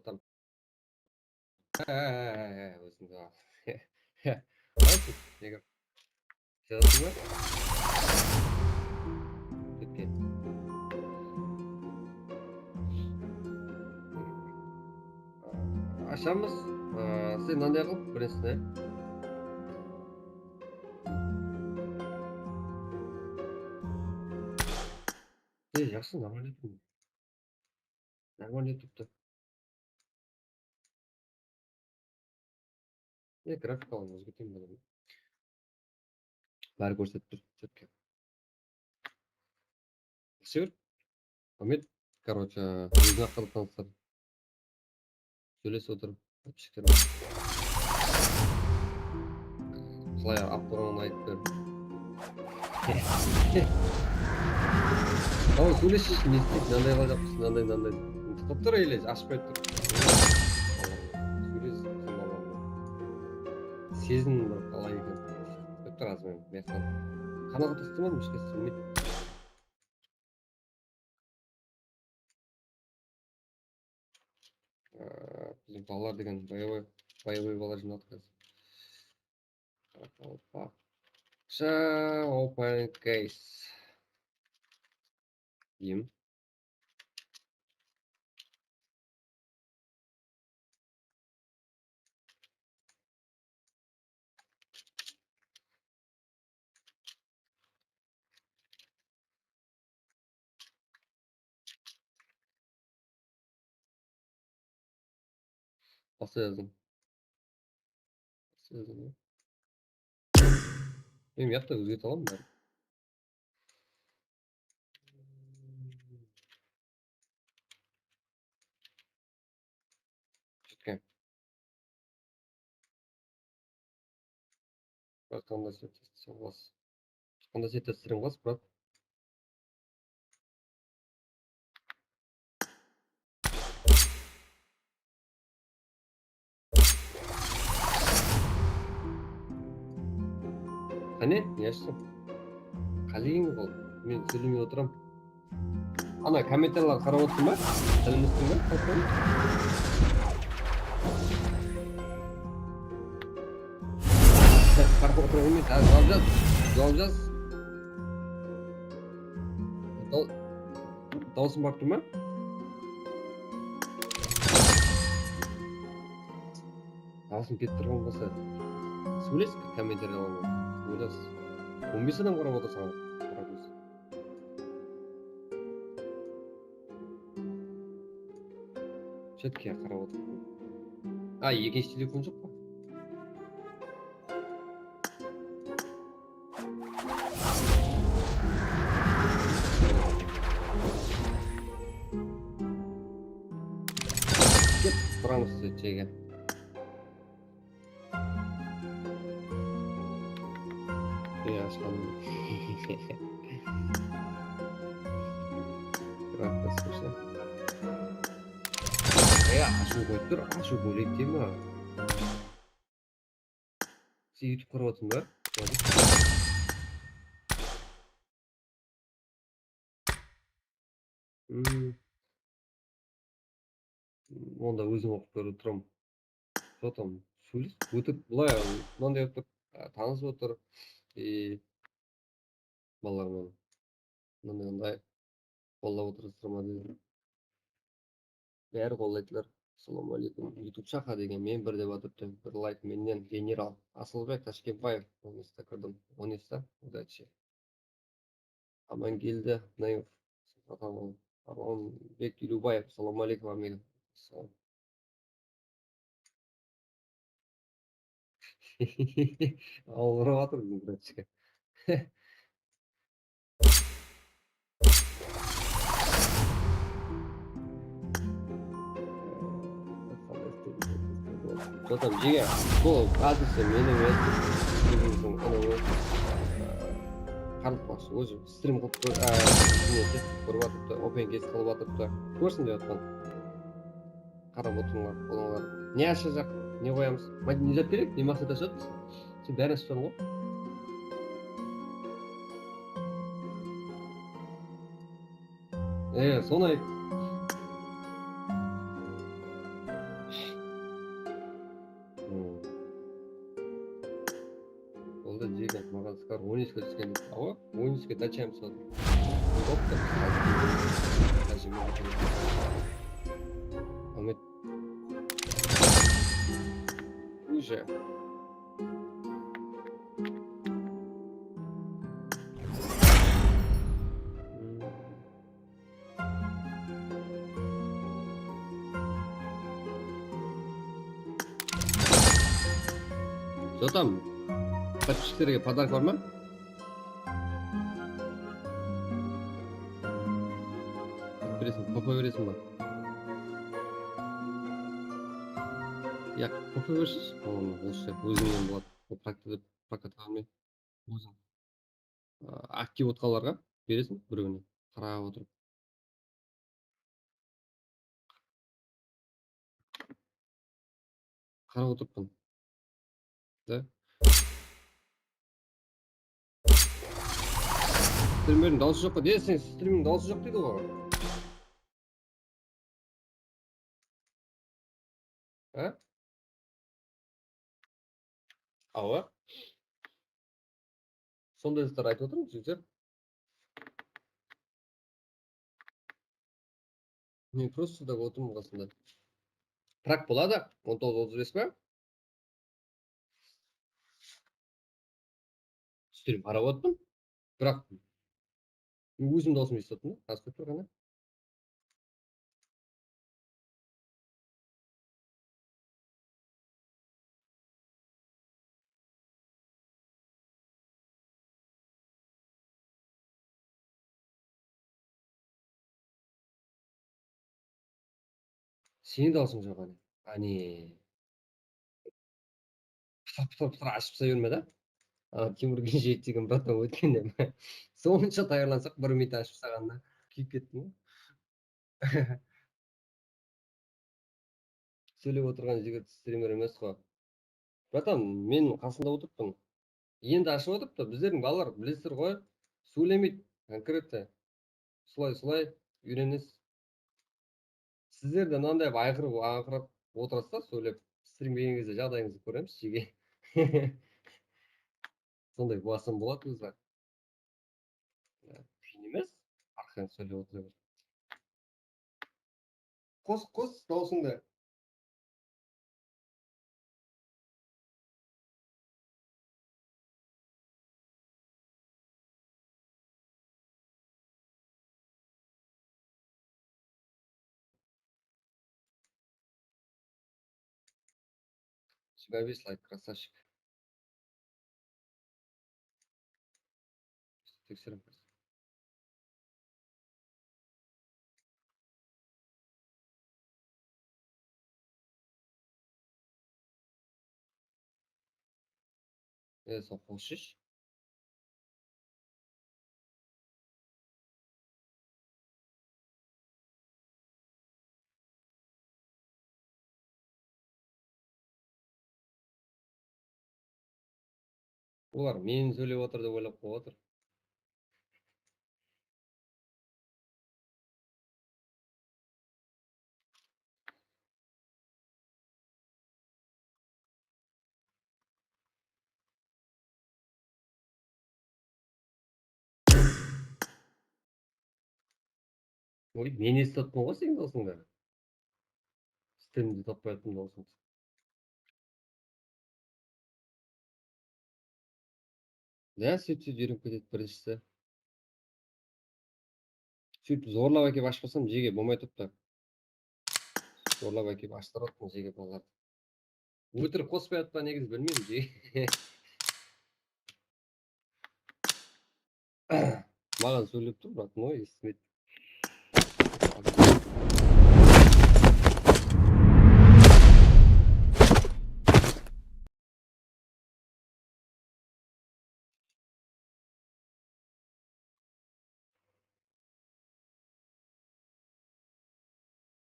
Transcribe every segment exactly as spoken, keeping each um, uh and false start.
Tam. Há, há, há, há, ózińdi al. Al, nege? Jazasıń ba? Ketken. Ashamız. Aa, sen mınanday qılıp, birinshisi. Ey, jaqsı, normalno turıptı. Normalno turıptı. E, grafikalardı ózgertemen. Bári kórsetip tur, chetke. Sıyır. Ámet, короче, óziń haqqında tanıstır. Sóylesip otır, podpischikler. Qalay ap turǵanın aytıp ber. Tamam, sóylesshi, ne isteyik, mınanday qılajaqpız, mınanday, mınanday. Tıqıp tur, ele ashıp qoyıp tur. Sóylesiz, sezin bir qalay eken. Kútip tur azır men, mıyaqtan. Qanaǵa tastamadım, hesh qási bilmeydi. Aa, biziń balalar degen boyabay, boyabay bala jıynadı házir. Qaraqalpaqsha open case. Em. Basqa jazdım. Basqa jazdım ya. Men mıyaqta ózgerte alaman bárin. Jetken. Bırak, qanday set testeseń qılasız. Qanday set testeseń qılasız, brat? Qáne, ne ashsam? Qálegen ol. Men sóylemey otıram. Ana, kommentarlardı qarap otırsań ba? Bilmeysiń ba? Qarap otıra berme, házir juwap jaz. Juwap jaz. Daw-, dawısım barıp tur ma? Dawısım ketip turǵan bolsa, sóylesik kommentariyada. Oylası. On bes adam qarap otır saǵan. Qarap otır. Chatke qarap otır. A, ekinshi telefon joq pa? Ket, turamız jege. Ya, ashqaным. Rahmet, слушай. Ya, ashıw qoyıp tur, ashıw bólek dema. Sen YouTube qarap atırsań ba? Hmm. Onda ózim oqıp berip otıram. Что там, sóylesip ótip, bılay, mınanday etip, a, tanısıp otır. E, balalar menen mınanday, mınanday qollap otırıpsızlar ma dedim. Bári qollaydılar. Assalamu aleykum. YouTube shaqa degen men bir dep atırıptı. Bir layk mennen. General Asılbek Tashkentbaev. Onısta kirdim. Onısta. Удачи. Amangeldi Naev. Amanbek Elewbaev. Assalamu aleykum, Amangeldi. Assalam. Awırıp atır biziń bratishka. Что там, jege? Bul adresi meniń emes, ózimizdiń, anaw, qaraqalpaqsha, ózi strim qılıp tur, a, ne, kórip atırıptı, open case qılıp atırıptı. Kórsin dep atqan. Qarap otırıńlar, olar ne ashajaq, ne qoyamız. Ne zat kerek, ne maqset ashadıq? Sen bárin ashıp turıń ǵoy. E, sonı ayt. Jegen, maǵan Skar on eki túsken. Awa, on eki dacham sadı. Toptı. Ájime. Ámet. Уже. Что там? Подписчиктерге подарок bar ma? Beresiń, qopa beresiń ba? Ya, qopa bersiz. Onı, osı, ózińnen boladı. Ol prokatqa bermey. Óziń. A, aktiv otqanlarǵa beresiń birewine. Qarap otırıp. Qarap otırıppan. Da. Streamerdiń dawısı joq pa? De, sen streaming dawısı joq deydi ǵoy. Á? Awa. Sonday zatlar aytıp otırmız, jigitler. Men prosta da otırmın qasında. Prak boladı, on toǵız otız bes pa? Stream qarap otırmın. Biraq men ózim dawısımdı esitip atırmın da, az kóp bir ǵana. Seniń dawısıń joq, áne. Áne. Pıtır, pıtır, pıtır ashıp tasa berme da. A, Timur Genjeev degen bratan ótkende sonsha tayarlansaq, bir minut ashıp tasaǵanına kúyip kettim ǵoy. Sóylep otırǵan jigit streamer emes ǵo. Bratan, men qasında otırıppın. Endi ashıp otırıptı. Bizlerdiń balalar, bilesizler ǵoy, sóylemeydi konkretno. Solay, solay úyrenesiz. Sizler de mınanday ayqırıp, ayqırıp otırasız da, sóylep, strim bergen gezde jaǵdayıńızdı kóremiz, jege. Sonday basım boladı ózi. Qıyın emes, arqayın sóylep otıra ber. Qos, qos dawısıńdı. Jigirma bes layk, krasavchik. Tekseremiz. E, sen qosshısh. Olar meni sóylep otır dep oylap qoyıp otır. Oy, men esitip atırman ǵoy seniń dawısıńdı. Streamde tappay atırman dawısıńdı. Ya, sóytse úyrenip ketedi birinshisi. Sóytip zorlap ákep ashpasam, jege bolmay turıptı. Zorlap ákep ashtırıp atırman jege balalardı. Ótirik qospay atpa, negizi bilmeymen, jege. Maǵan sóylep tur, bratan, esitpeydi.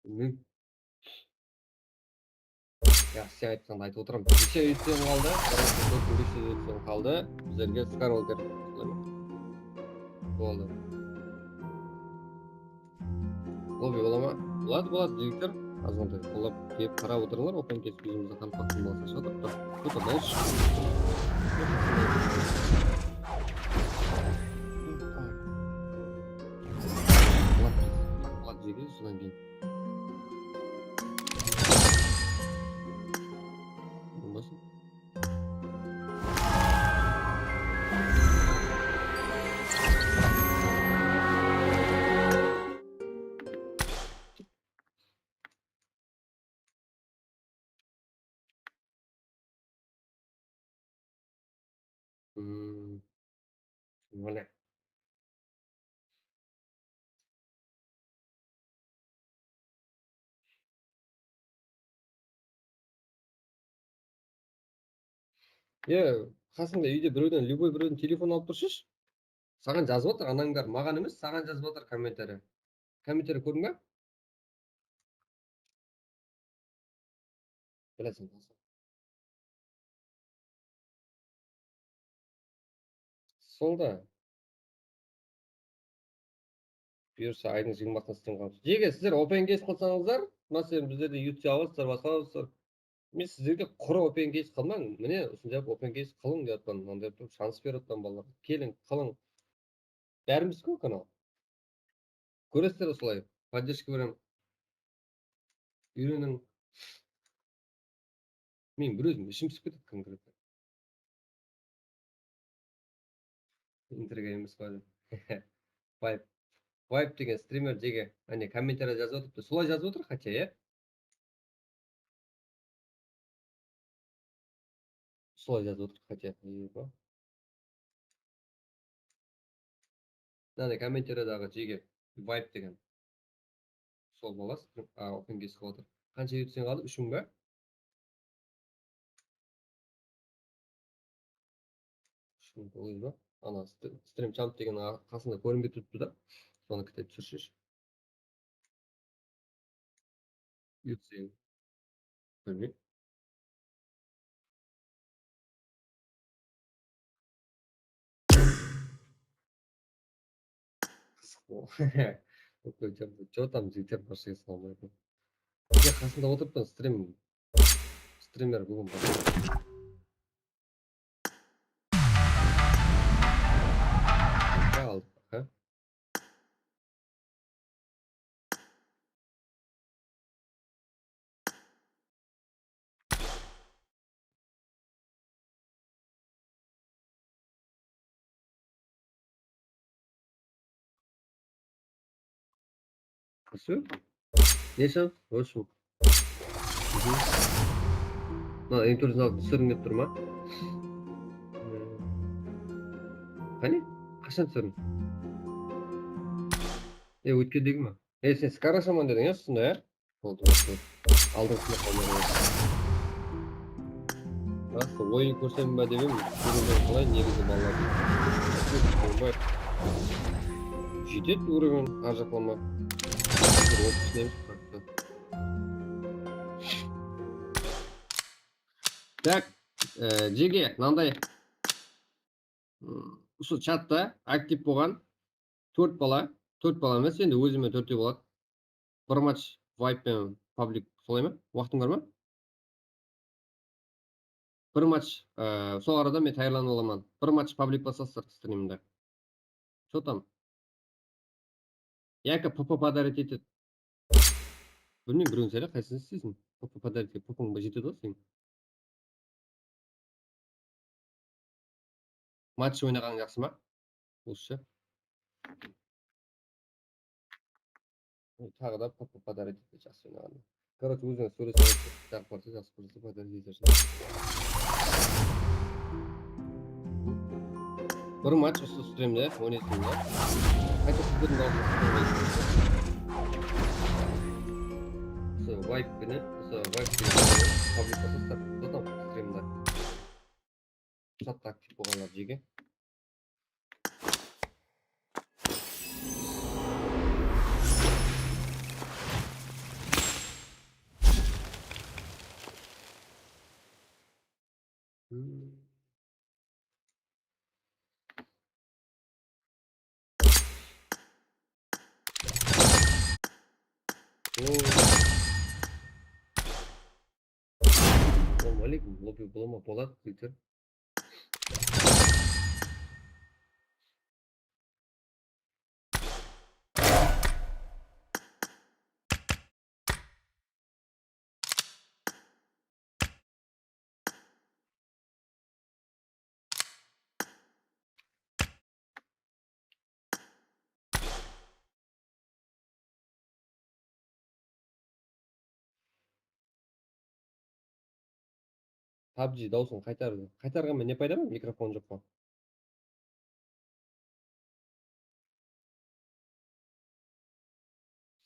Bilmeymen. Ya, sen aytqandı aytıp otıramın. Neshe úytken qaldı? Dórt mıń bes júz úytken qaldı. Bizlerge Skywalker boldı. Lobby bola ma? Boladı, boladı, jigitler. Azǵantay qollap kelip qarap otırıńlar, open kesip júzimizde qaraqalpaqtıń balası shıǵıp turıptı. Kóter dawıs. Sodan keyin. Bolmasın? Hmm. Mine. Ya, qasıńda úyde birewden, любой birewden telefon alıp turshı. Saǵan jazıp atır, anańlar maǵan emes, saǵan jazıp atır kommentariya. Kommentariya kórdiń be? Bileseń. Sol da. Buyırsa, aydıń jigirmasına stream qılamız. Jege, sizler open case qılsańızlar, máselen, bizlerde YouTube alasızlar, basqa alasızlar. Men sizlerge qurı open case qılmań, mine, usınday qılıp open case qılıń dep atpan, mınday qılıp shans berip atpan balalarǵa. Keliń, qılıń. Bárimiz-ki kanal. Kóresizler usılay, поддержка beremen. Úyreniń. Men bir ózim ishim pisip ketedi konkretno. Intriga emes pa? Vibe. Vibe degen strimer jege. Áne, kommentariya jazıp atırıptı. Solay jazıp atır, хотя, ya? Solay jazıp atır, хотя. Mına kommentariyadaǵı jege Vibe degen. Sol bala, a, open case qılıp atır. Qansha úytseń qaldı? Úsh mıń ba? Úsh mıń toǵız júz ba? Ana, st-, stream champ degen a-, qasında kórinbey turıptı da. Sonı kite túsirsheshí. Úytseń. Bilmeymen. Qızıq bol. Чё там, jigitler, barshege assalawma aleykum. Bizde qasında otırıptı, strim, strimer búgin bar. Aldıq, ha? Всё? Neshe? В общем. Mına, internet túsiriń dep tur ma? Qáne? Qashan túsiriń? E, ótkendegi ma? E, sen skarashaman dediń, ya, usında, ya? Boldı, boldı. Aldıńsında qalmay qoyasın. Rasta, oyın kórsem ba dep edim, kóriwden qalay, negizi balalar. Jetedi уровень, arjaqlama. Házir otız nemiz qırıqta. Tak, e, jege, mınanday. Hmm, usı chatta aktiv bolǵan tórt bala, tórt bala emes, endi ózime tórtew boladı. Bir match Vibe penen public, solay ma? Waqtıń bar ma? Bir match, e, sol arada men tayarlanıp alaman. Bir match public basasızlar strimde. Что там? Yaki P P подарить etedi. Bilmeymen, birewin sayla, qaysısın isleysiń? P P подарить etedi, P P-ń ba jetedi ǵoy seniń. Match oynaǵanıń jaqsı ma? Usı. Taǵı da P P подарить etedi, jaqsı oynaǵanda. Короче, ózińe sóylesip, jaqın parça jaqsı kórse, payda etersiń. Bir match usı strimde oynaysań da. Qayta sizlerdiń dawısıńızdı tıńlaysań. Usı Vibe penen, usı Vibe penen public basasızlar. Zaten strimde. Chatta aktiv bolǵanlar jege. Assalawma aleykum, lobby bola ma? Boladı, jigitler. PUBG dawısın qaytar, qaytarǵanman ne payda bar, mikrofon joq pa?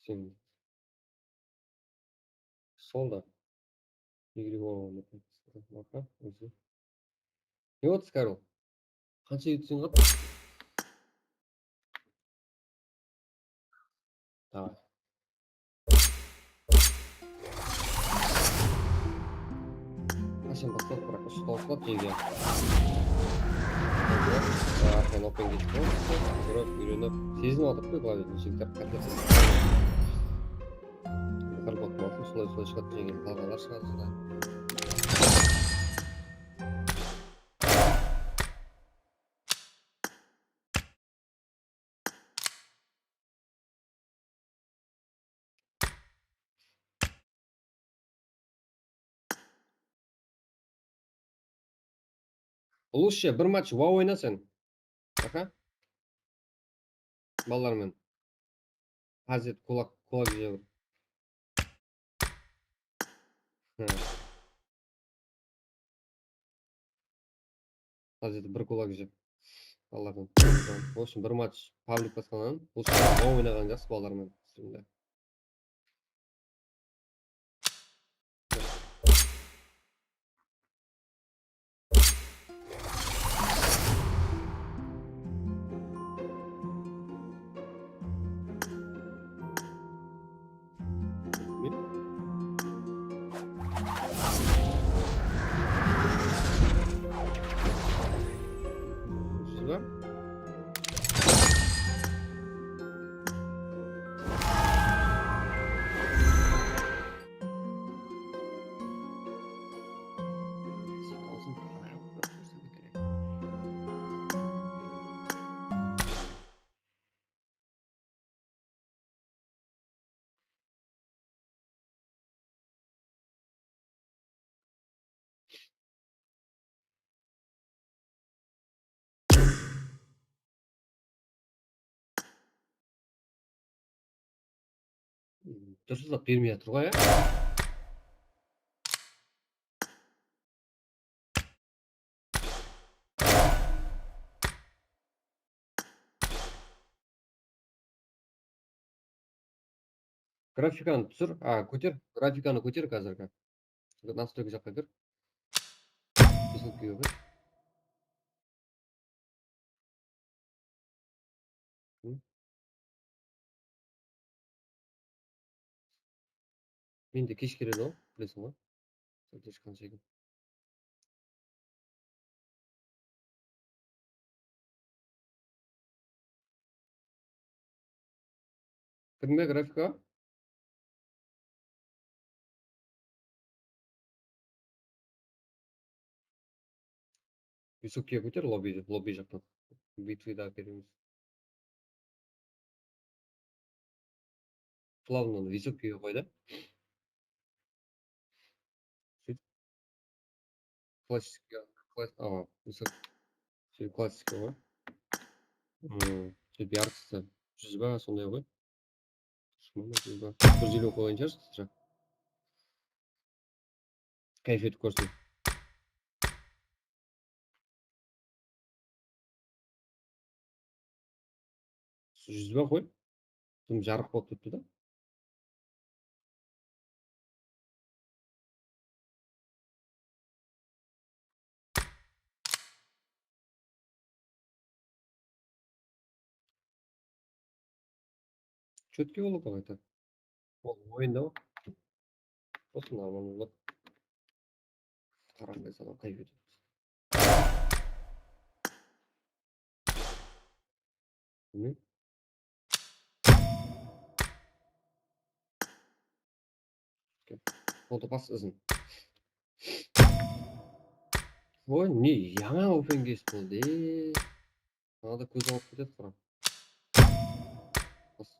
Sen sol da. Игры Ne otız, Karol? Qansha yutsin qat? Davay. Qashan baslap, biraq, usı tawısıladı jege. Arqayın open ketip qoyıptı. Ko'rip, úyrenip, sezinip atırıptı, главный jigitler qáte. Bir bot bolsın, solay-solay shıǵadı jege, qalǵanlar shıǵadı jege. Лучше bir match WoW oyna sen. Aha. Balalar menen. Házir kulak, kulak jep. Hı. Házir bir kulak jep. Allah'ım. Olsun, bir match public basqannan. Olsun, WoW oynaǵan jaqsı balalar menen. Bismillah. Durıslap bermey atır ǵoy, ya. Grafikanı túsir, a, kóter, grafikanı kóter házirgi. Nastroyka jaqqa kir. Biznikiga kir. Hı? Mende kesh keledi ǵoy, bilesiń ǵoy. Задержканы shekem. Kirme grafika. Yusupke kóter, lobbi, lobbi jaqtan. Bitvada beremiz. Плавно Yusupke qoy da. Sóyt. Klassik, klass-, a, Yusuf. Sóyt klassik qoy. Hmm, sóyt yarqısı júz ba, sonday ǵoy. Shımalı júz ba? Bir júz eliw qoyǵan shıǵarsız, sirá. Káyf etip kórsin. Júz ba qoy? Dım jarıq bolıp turıptı da. Chotkiy boladı ǵoy, ayta. Ol oyında ǵoy. Просто нормально boladı. Qaraqalay salam, qayıp etemiz. Bilmeymen. Qolda bas izin. Oy, ne jańa open kes boldı. Taǵı da kóz alıp ketedi, qara. Bas.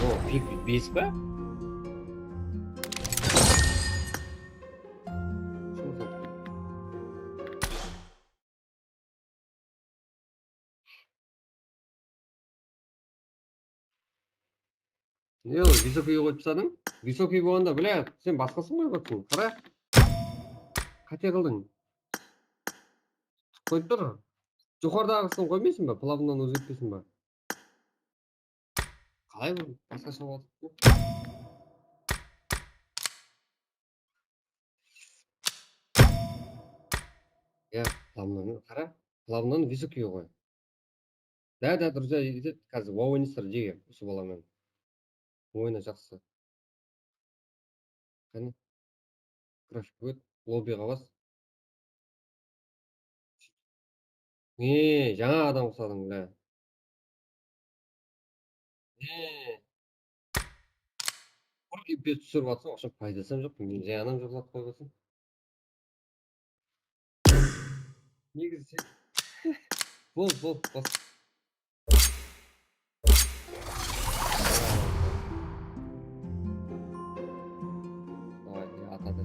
O, pik bes pa? Ne ol, высокий qoyıp tasladıń? Высокий bolǵanda, блядь, sen basqasın qoyıp atırsań. Qara. Qáte qıldıń. Qoyıp tur. Joqarıdaǵısın qoymaysań ba? Plavnıdan ózgertpeysiń ba? Qalay bul? Basqasha bolıp atır. Ya, plavnıdan qara. Plavnıdan высокий qoy. Da, da, durıs, házir oynaysalar jege usı balaman. Oyna jaqsı. Qáne. Grafik ket, lobbyǵa bas. Ne, jańa adam usadıń, bla. Ne. Bir F P S túsirip atsań, oqsham paydası hám joq, men zıyanı hám joq zat qoyıp atsań. Negizi sen. Bol, bol, bas. Davay, ya, atadı.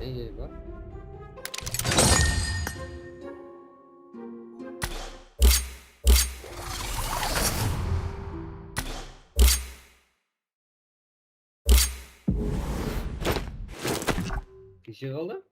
Ey, ey, bak. Neshe qaldı?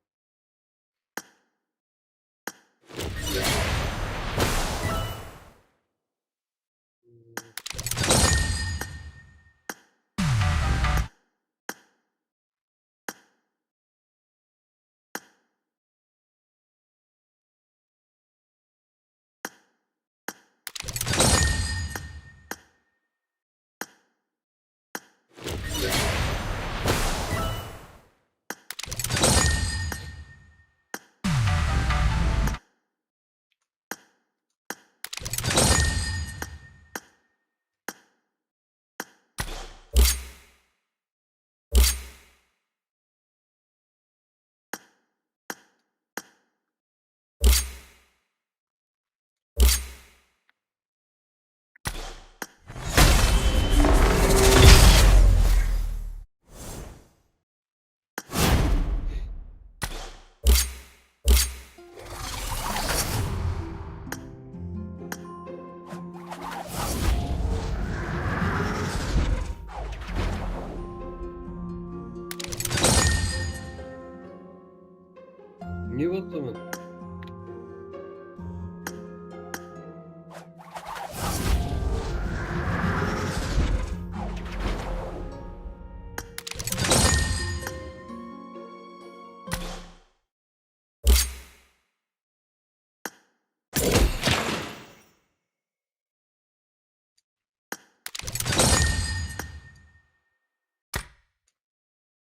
Ne boldı sonı?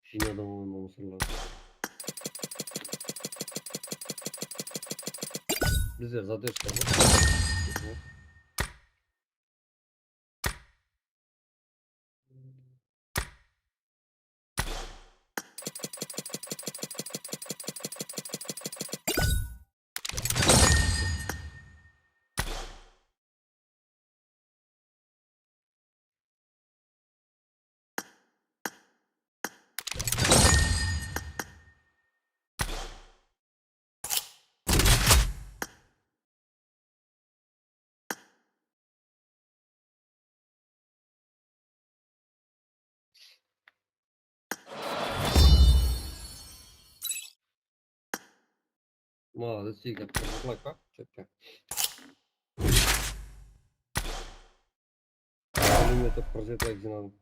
Jıynadım onı, mısırlar. Bizler задержка bar. Молодец, Игорь. Прожигай, как? Чё ты? Пулемёт, прожигай, жыйналды.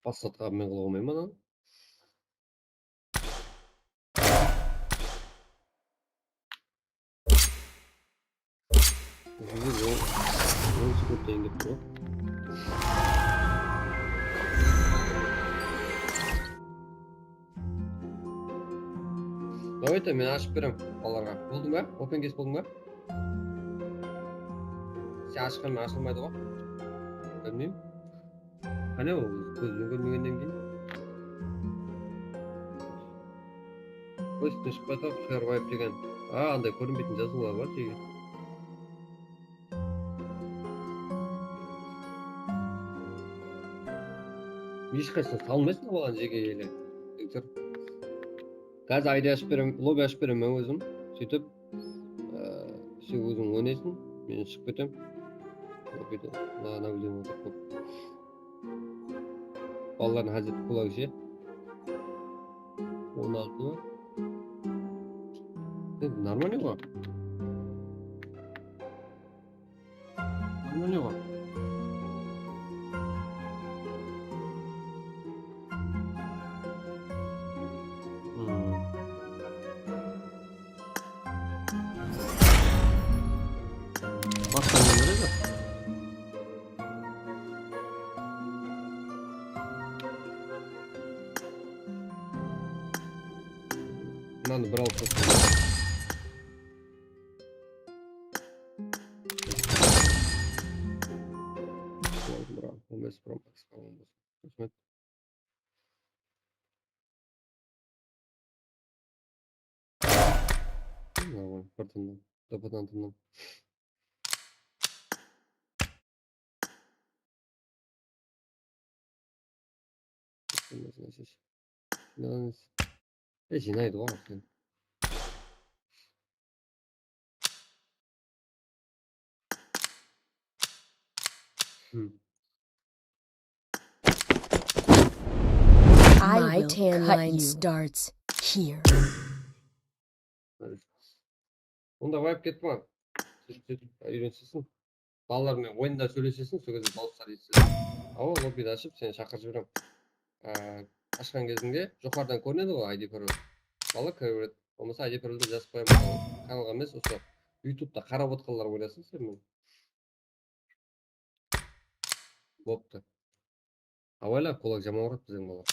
Baslatqa men qıla qoymayman anı. Bizde on, on sekund degen gep tur ǵoy. Давайте, men ashıp berem balalarǵa. Boldı ma? Open kes boldı ma? Sen ashqan men ashılmaydı ǵoy. Bilmeymen. Qáne, ol kózbenen kórmegennen keyin. Qoy, ústine shıqpay tur, Fairwipe degen. A, anday kórinbeytin jazıwlar bar jeke. Hesh qashan salmaysań ǵoy balanı jeke ele. Házir I D ashıp berem, lobby ashıp berem men ózim. Sóytip, e, sen óziń oynaysań, men shıǵıp ketem. Lobbyde na-, nablюдение otırıp kóp. Balalardıń házir kulagi she. On altı ma? Endi нормальный ǵoy. Nármálne ǵoy. Hmm. Basqa ne bar edi? Mınanı bir alıp taslap. Bro, on bes Pro Max, on bes. Raxmet. Nármálne, bir tındım. Dıpıdan tındım. Jıynaydı ǵoy sen. Hmm. I My will tan cut line you. Starts here. Onda wipe ketti ma? Sóytip, sóytip úyrensesin. Balalar menen oyında sóyleseseń, sol gezde dawıslar esitileди. Awa, lobbidi ashıp, seni shaqırıp jiberem. Á, ashqan gezińde joqarıdan kórinedi ǵoy I D parol. Bala kire beredi. Bolmasa I D paroldı jazıp qoyaman. Kanalǵa emes, usı YouTubeta qarap otırǵanlar oylasın sen menen. Boptı. Awayla, kulak jaman uradı biziń bala.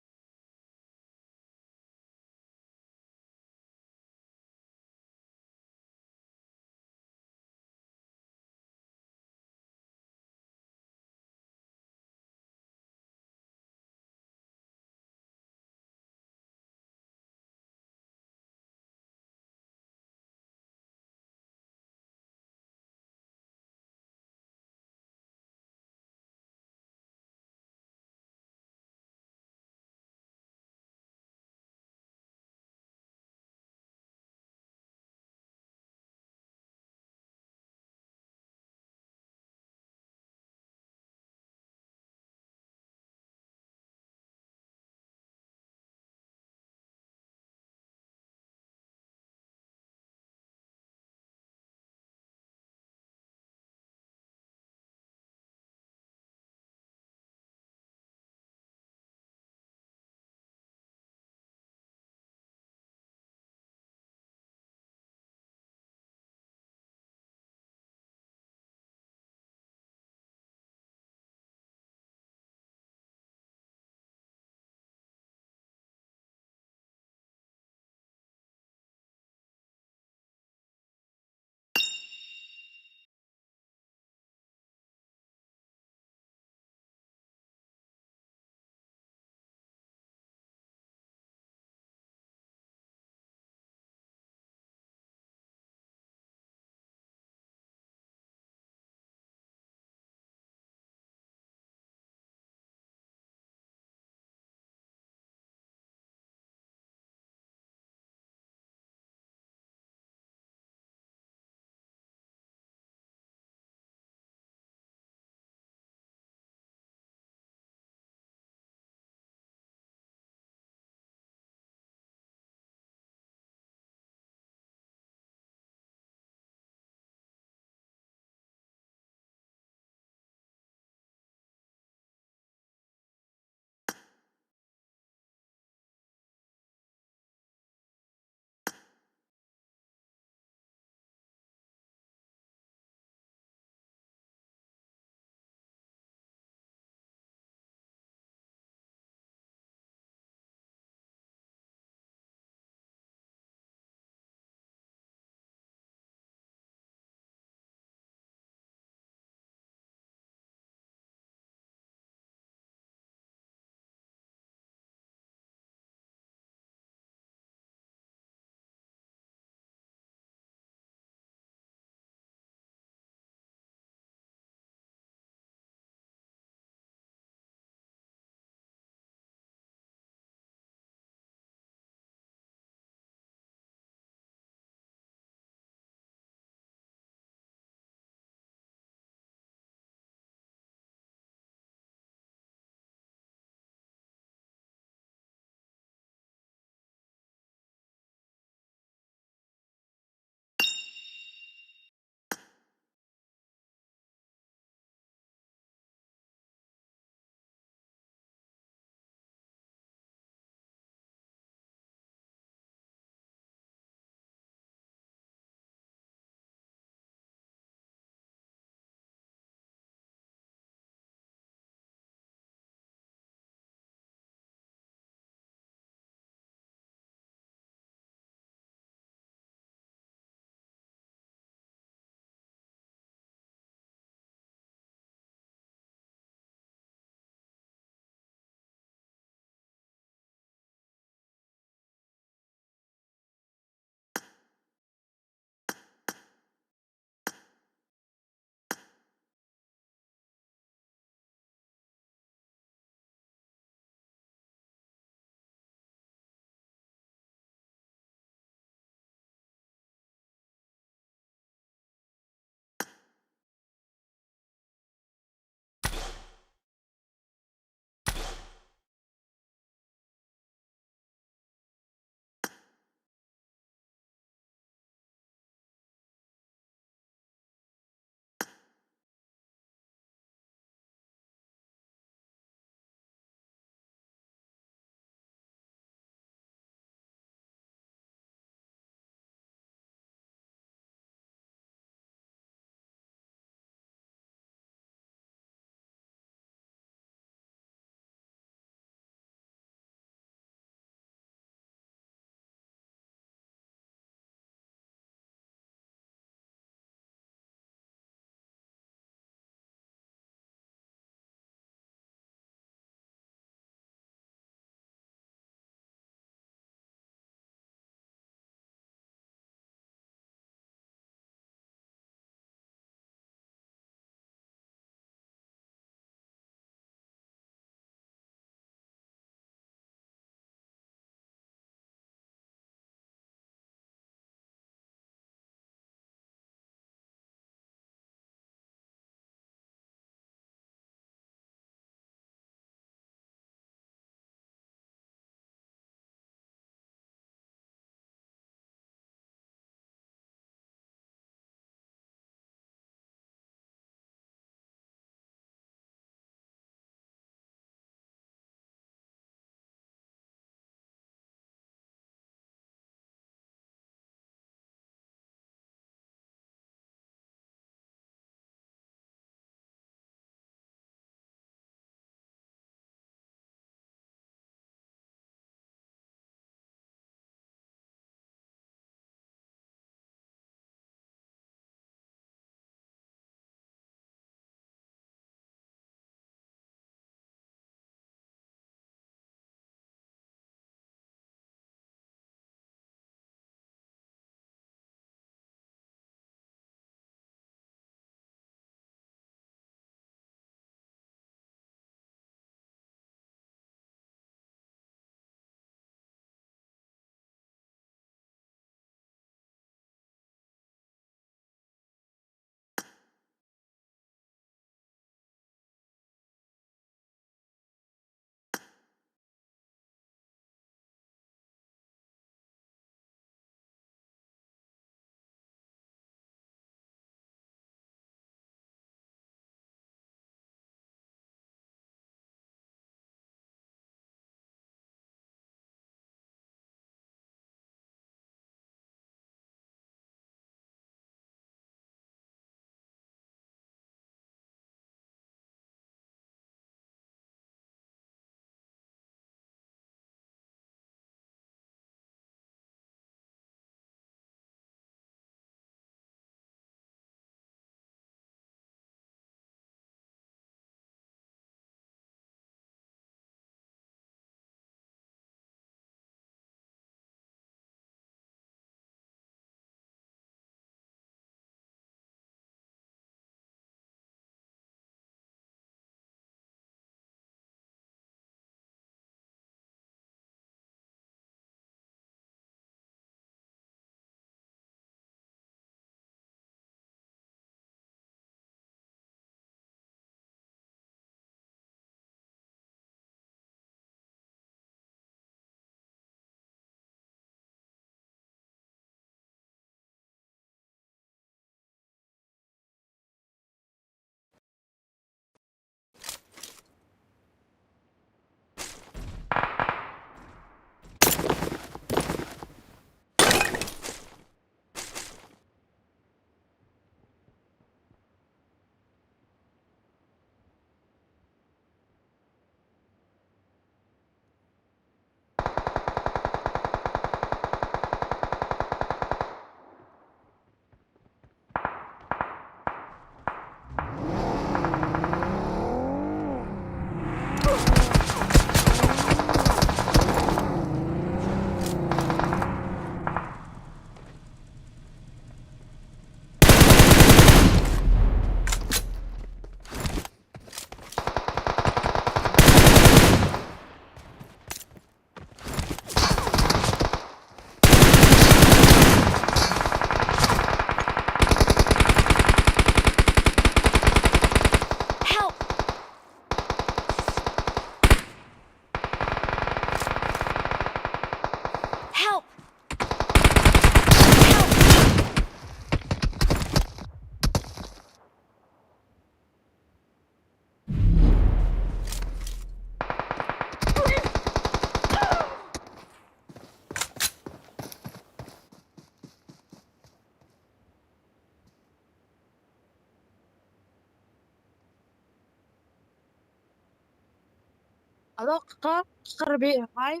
Alo, Qıqır, Qıqır be-, Baev.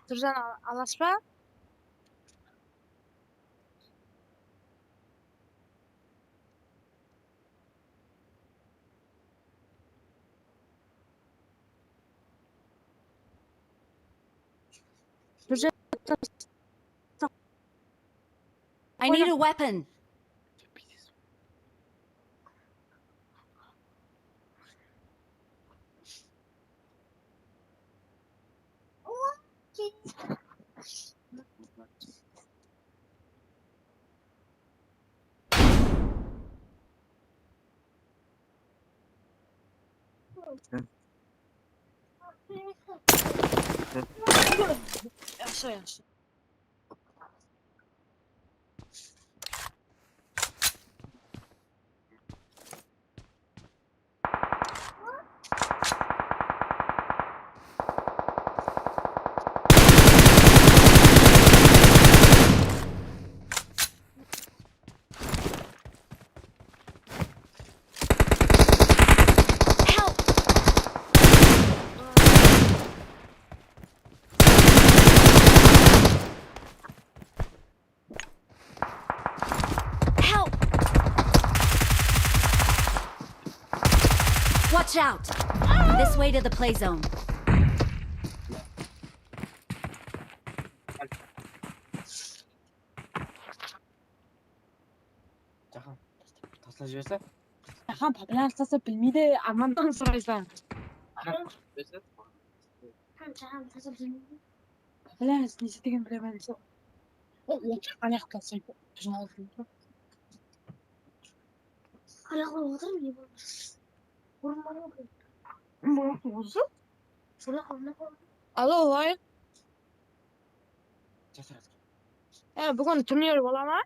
Turjan, al-, alaspa? Turjan, I need a weapon. Yaqshı, yaqshı. Help! Help! Watch out! This way to the play zone. Jahan, tasla jiberse. Jahan, populярность tasla bilmeydi, Armannan soraysań. Jahan, tasla bilmeydi. Bilemiz, ne istegenini bilemen, sol. O, otır, ayaqta, sen, jınalıp. Ayaqta otır, ne boldı? Urmalı. Urmalı olsun. Şurada kalmak oldu. Alo, Lion. Jasır. E, búgin turnir bola ma?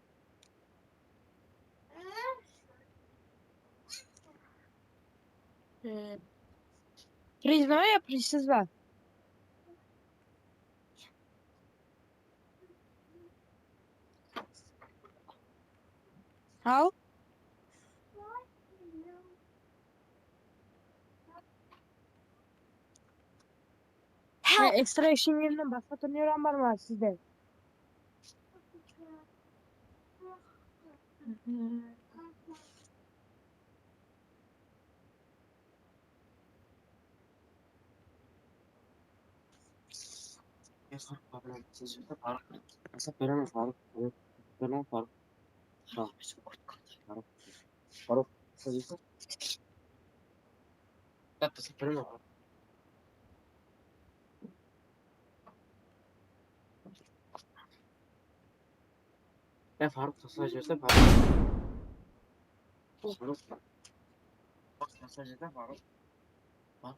E, priznoe, prizsiz ba? Al. Help! Ekstra eshigińizden basqa turnir hám bar ma sizde? Faruk, Faruk, Faruk, Faruk, Faruk, Faruk. Ya, Faruk, tasla jiberse, Faruk. Faruk. Faruk, tasla jiberse, Faruk. Faruk.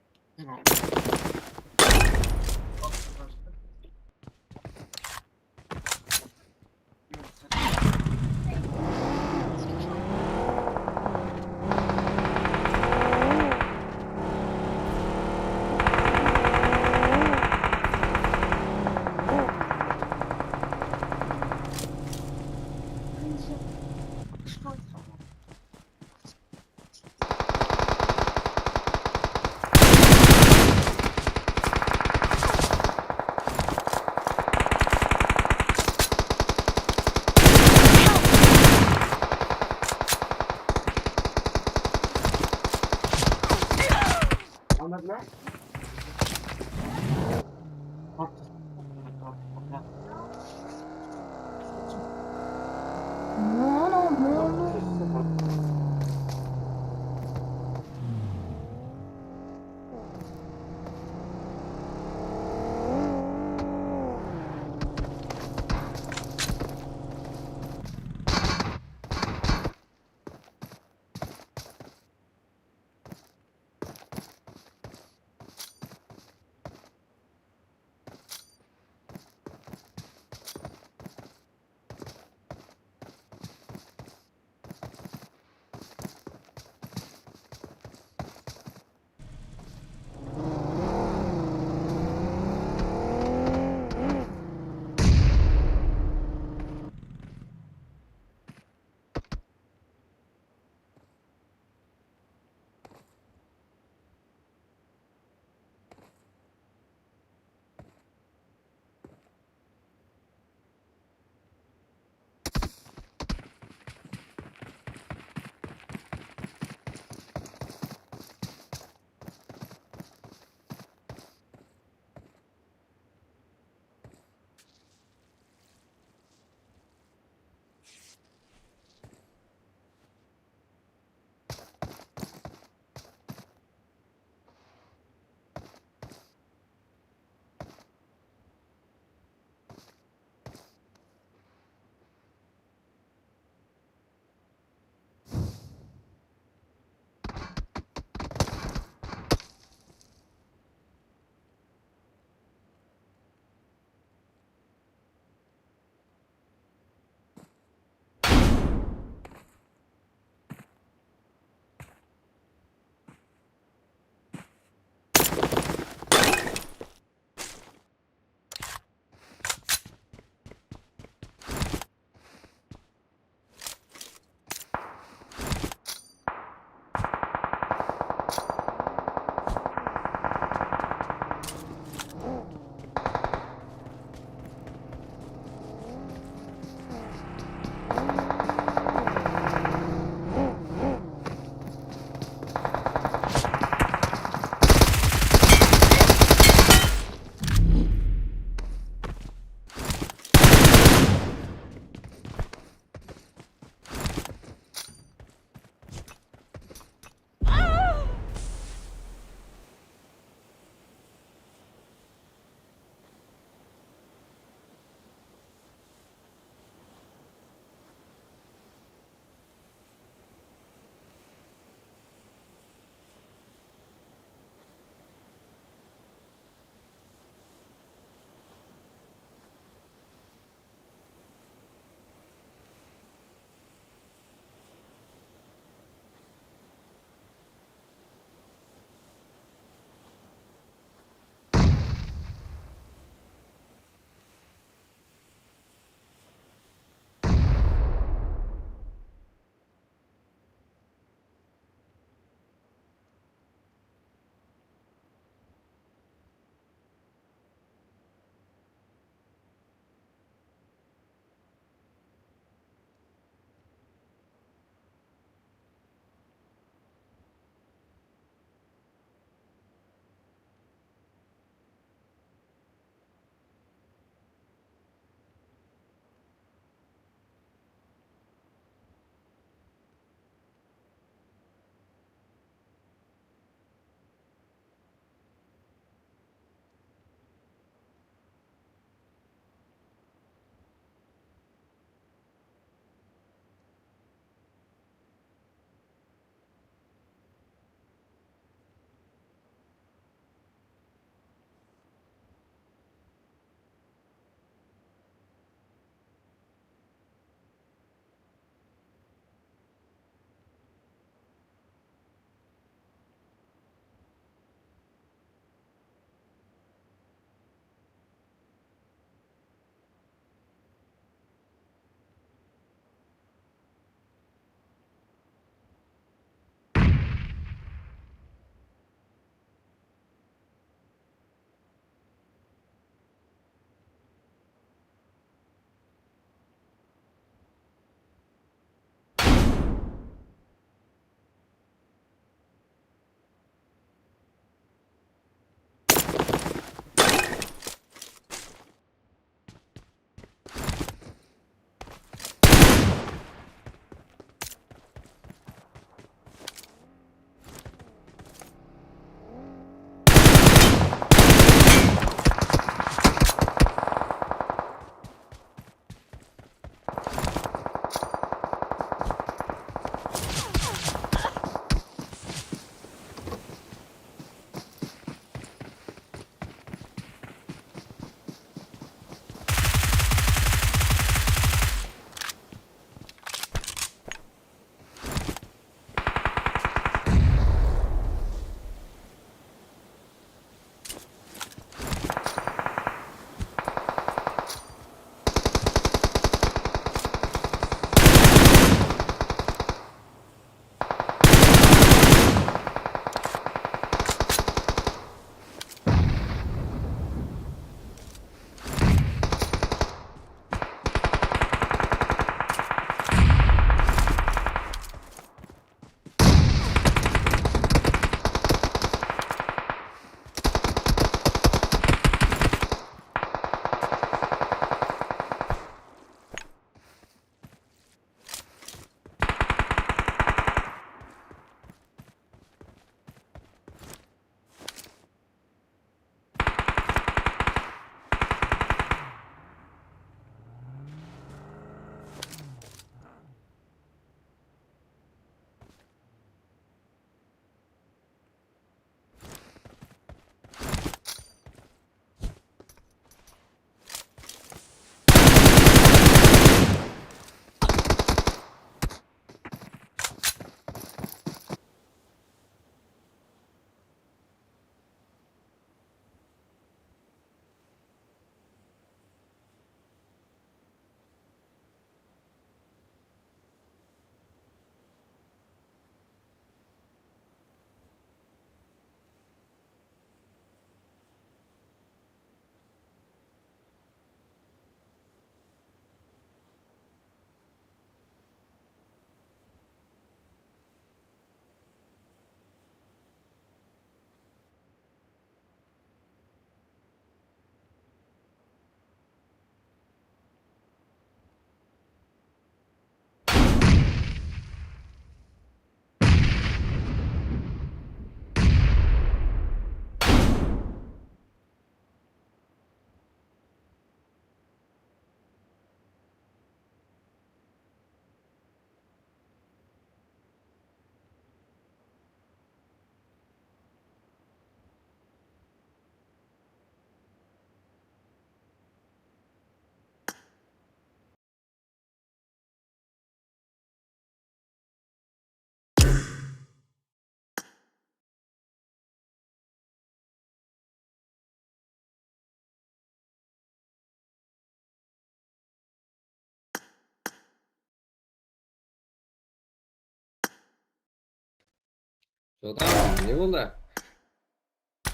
Jotam, ne boldı?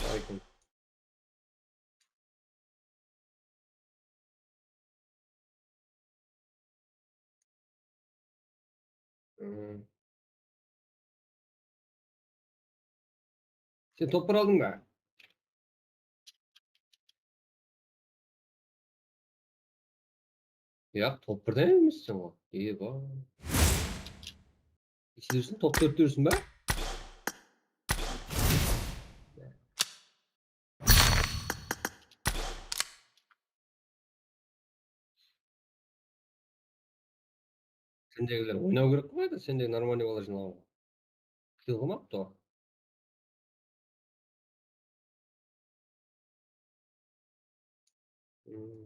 Alaykum. Hmm. Sen topır aldıń ba? Yaq, top birden emesseń ǵoy. Eba. Neshede júrsiń? Top tórtte júrsiń ba? Sendegiler oynaw kerek ǵoy, da, sendegi нормальный bala jıynaǵan ǵoy. Kil qılmaptı ǵoy. Hmm.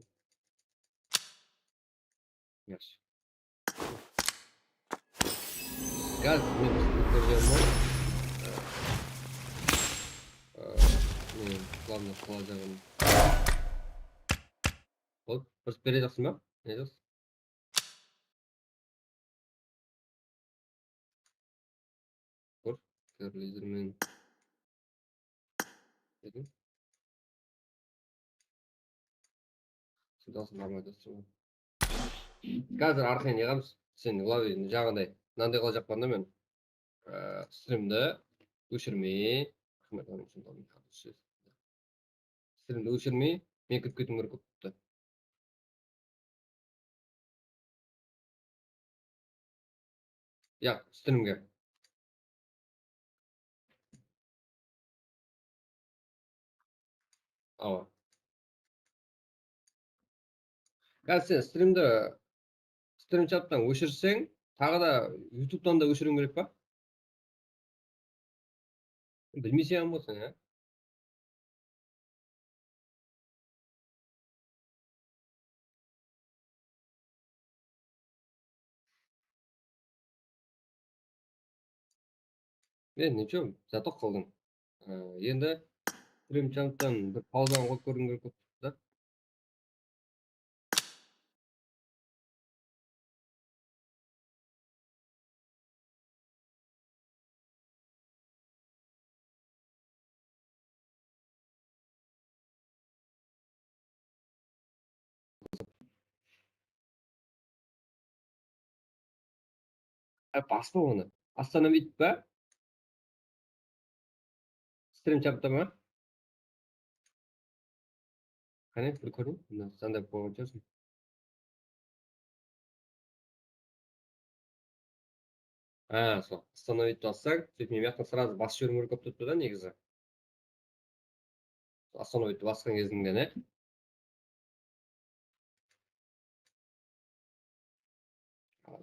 Yaqshı. Gaz, men bizni ko'rganman. Men planı qılajağım. Hop, bir berejaqsın ba? Ne aytasız? Kór, kór, lizermen. Dedim. Şimdi alsın, barmay turıpsın. Házir arqayın yıǵamız. Sen ılavi jaǵınday. Mınanday qılajaqpan da men. Ee, strimdi óshirmey. Raxmet, onen ushın da men házir. Strimdi óshirmey, men kirip ketiwim kerek bolıptı. Yaq, strimge. Awa. Házir sen strimdi, strim chattan óshirseń, taǵı da YouTube'tan da óshiriwiń kerek pa? Bilmeyseń bolsań, ya. E, nicho, zato qıldım. E, endi strim chattan bir pauzanı qoyıp kórgim kelip turıptı da. Baspa onı. Остановить pa? Strim chaptı ma? Qáne, bir kórin. Mına, sandap qoyǵan shıǵarsın. Ha, sol. Остановить bassań, sóytip men buyaqtan сразу basıp jiberiwim kerek bolıp turıptı da, negizi. Остановить basqan gezińde, ne?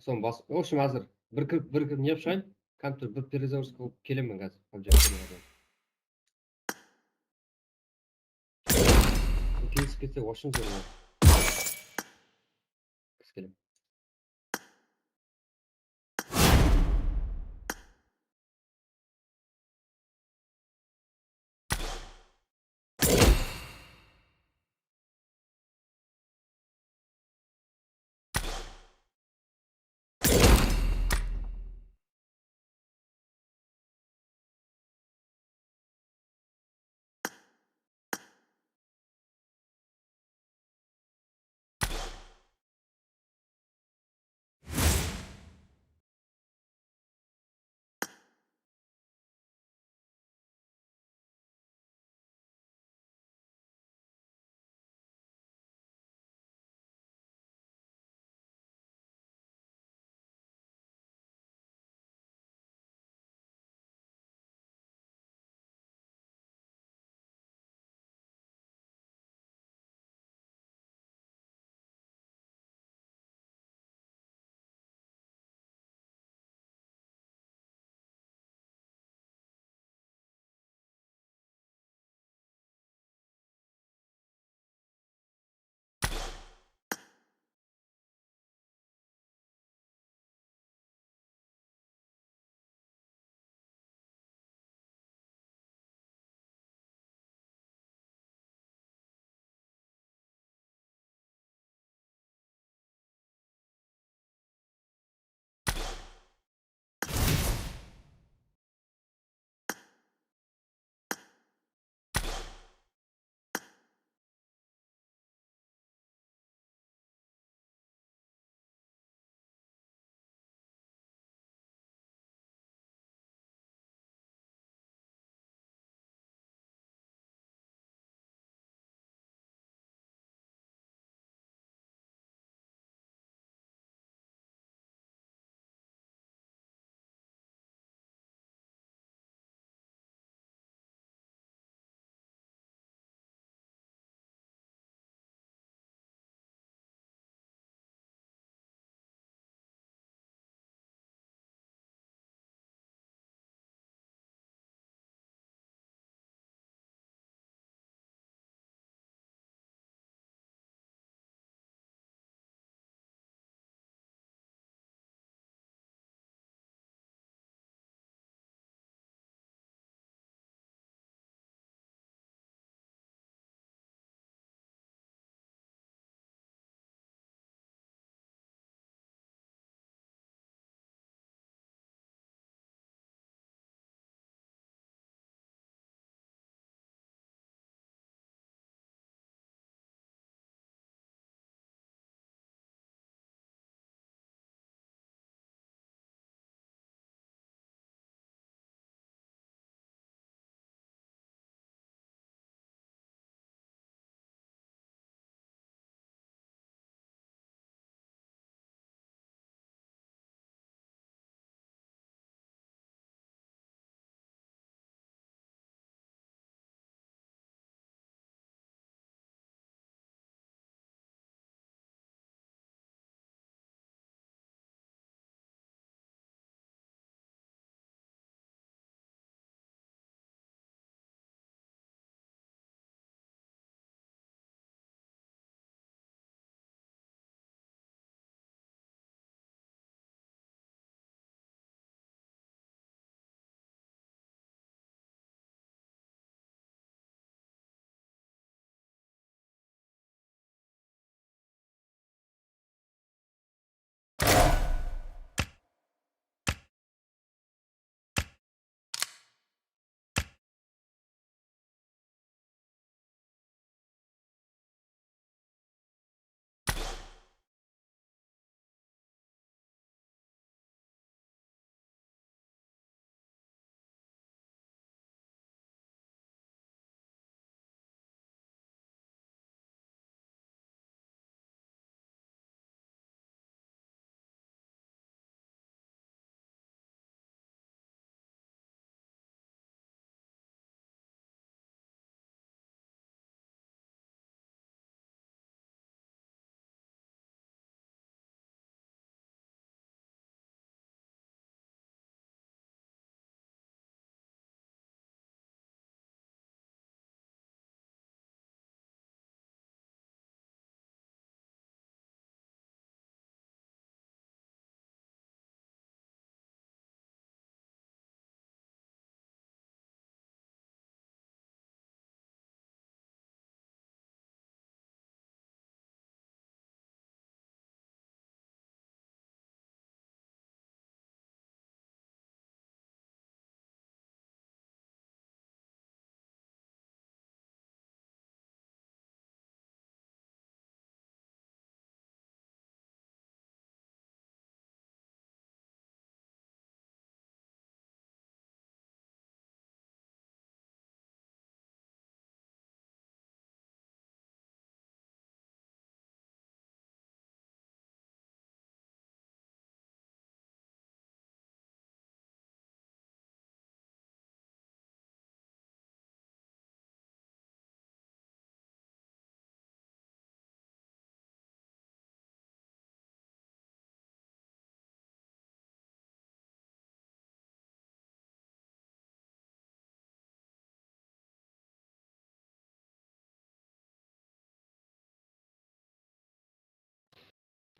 Soń bas, в общем, házir bir kirip, bir kirip ne qılıp shıǵayın? Kompyuter bir перезагрузка qılıp kelemen házir. Kelisip ketse, в общем, zor. Kis kelem.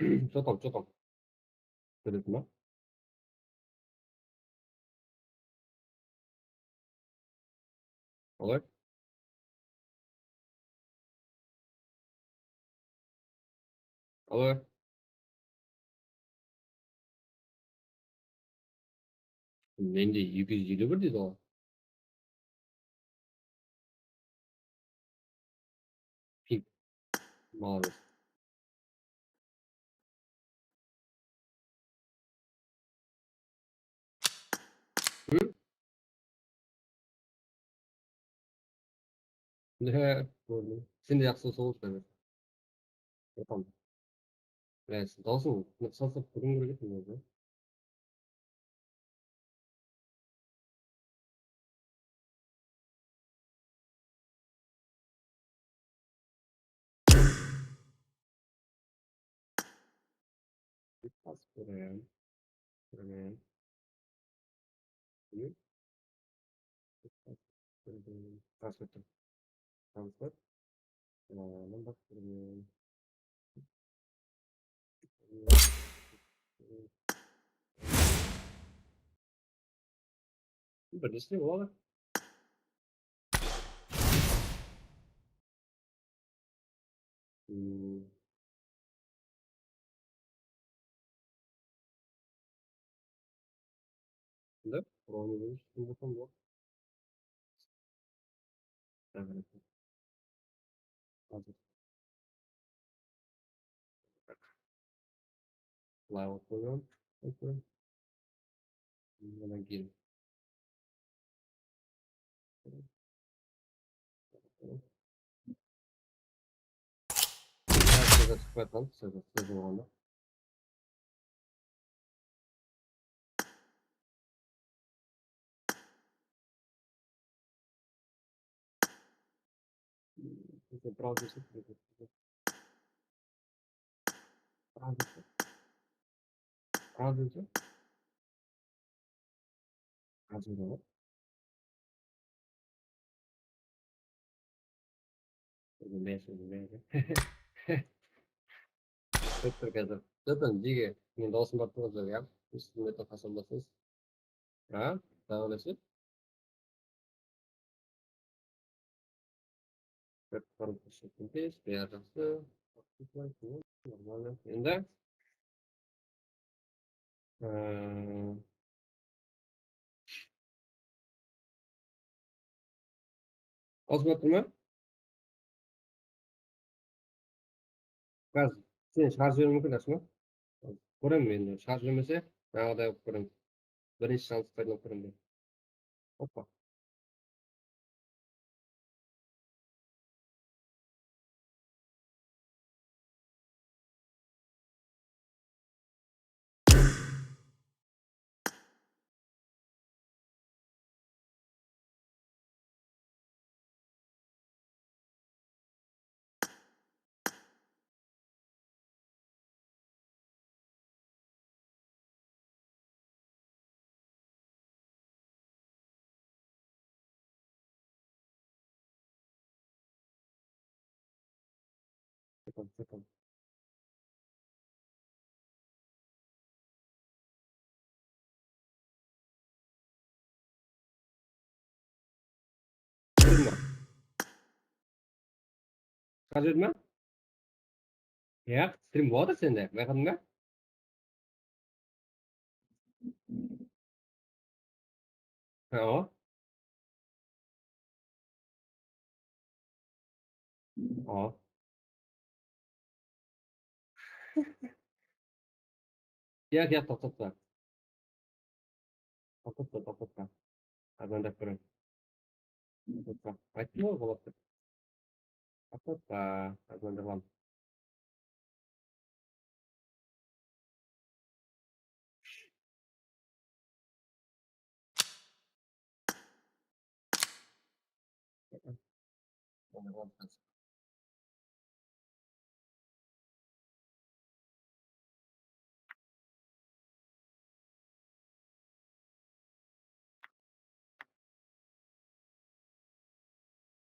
Что там, что там? Bileseń ba? Алай? Алай? Mende eki júz eliw bir deydi ǵoy. Ping. Молодец. Hı? Ne, kórdim. Sen de jaqsı bolsa boladı. Otam. Ya, dawısıń salsaq búgin kirip kettim. Basıp kóreyim. Kóreyim. Hı? Basıp kóreyim. Basıp kóreyim. Aa, basıp kóreyim. Bir de islep aladı. Hmm. Mında Chrome-ı kim bolsam boladı. Házir. Bılay alıp qoyıp. Mına keyin. Sezar shıqpay qaldı, sezar, sezar bolǵanda. Browser. Browser. Browser. Kórip tur házir. Zaten jege men dawısım bar turǵan joq, ya. Siz meni qashan basasız? Ha? Dawalası? Bári jaqsı. Normalno. Endi, ıı, Awzıma turma. Házir sen shıǵarıp jiberiwi múmkin, Asma. Kóremen endi, shıǵarıp jibermese, jańaǵıday qılıp kóremen. Birinshi shansın paydalanıp kóremen. Hoppa. Shıǵarıp jiberdim ba? Ya, strim boladı sende, bayqadıń ba? Ha, o. O. Yaq, yaq, toqtatpa. Toqtatpa, toqtatpa. Azandırıp kóreyin. Toqtatpa. Ayttım ǵoy, boladı dep. Toqtatpa, azandırıp al.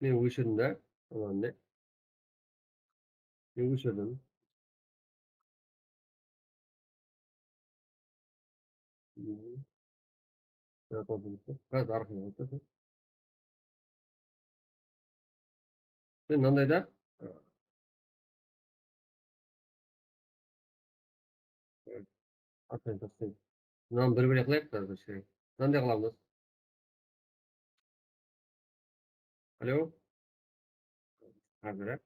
Men óshirdim da, aman ne? Men óshirdim. Mhm. Biraz arqaǵa ótedi. Sen mınanday da. Atayın tastayın. Mınanı bir-bir qılayıq, házir kishkene. Mınanday qılamız. Alo. Házir, á?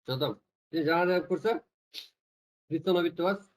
Jadam. Sen jańadan kórse, Kriston obitdi bas.